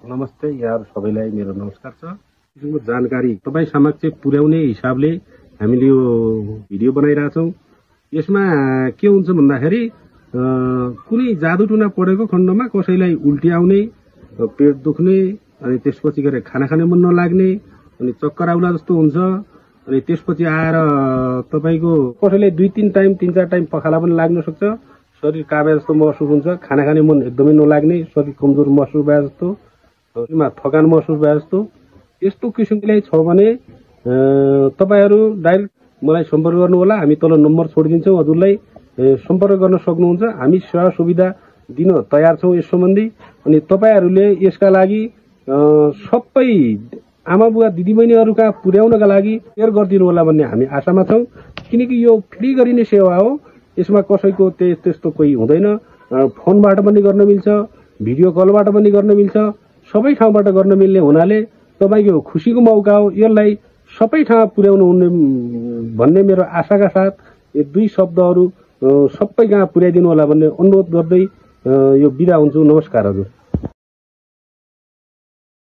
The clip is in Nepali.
नमस्ते यार सबैलाई मेरो नमस्कार छ। किसिमको जानकारी तपाईँ समक्ष पुर्याउने हिसाबले हामीले यो भिडियो बनाइरहेछौँ। यसमा के हुन्छ भन्दाखेरि कुनै जादुटुना परेको खण्डमा कसैलाई उल्टी आउने, पेट दुख्ने, अनि त्यसपछि गएर खाना खाने मन नलाग्ने, अनि चक्कर आउला जस्तो हुन्छ। अनि त्यसपछि आएर तपाईको कसैलाई 2-3 टाइम 3-4 टाइम पखाला पनि लाग्न सक्छ। शरीर काबे जस्तो महसुस हुन्छ, खाना खाने मन एकदमै नलाग्ने, शरीर कमजोर महसुस भए जस्तो, थकान महसुस भए जस्तो यस्तो किसिमले छ भने तपाईहरु डाइरेक्ट मलाई सम्पर्क गर्नु होला। हामी तल नम्बर छोडिदिन्छौँ, हजुरलाई सम्पर्क गर्न सक्नुहुन्छ। हामी सेवा सुविधा दिन तयार छौँ यस सम्बन्धी। अनि तपाईहरुले यसका लागि सबै आमा बुवा दिदीबहिनीहरु कहाँ पुर्याउनका लागि शेयर गरिदिनु होला भन्ने हामी आशामा छौँ। किनकि यो फ्री गरिने सेवा हो, यसमा कसैको त्यस्तो कोही हुँदैन। फोनबाट पनि गर्न मिल्छ, भिडियो कलबाट पनि गर्न मिल्छ, सबै ठाउँबाट गर्न मिल्ने हुनाले तपाईको खुशीको मौका हो। यसलाई सबै ठाउँ पुर्याउनु हुने भन्ने मेरो आशाका साथ यो दुई शब्दहरू सबै कहाँ पुर्याइदिनु होला भन्ने अनुरोध गर्दै यो बिदा हुन्छु। नमस्कार हजुर।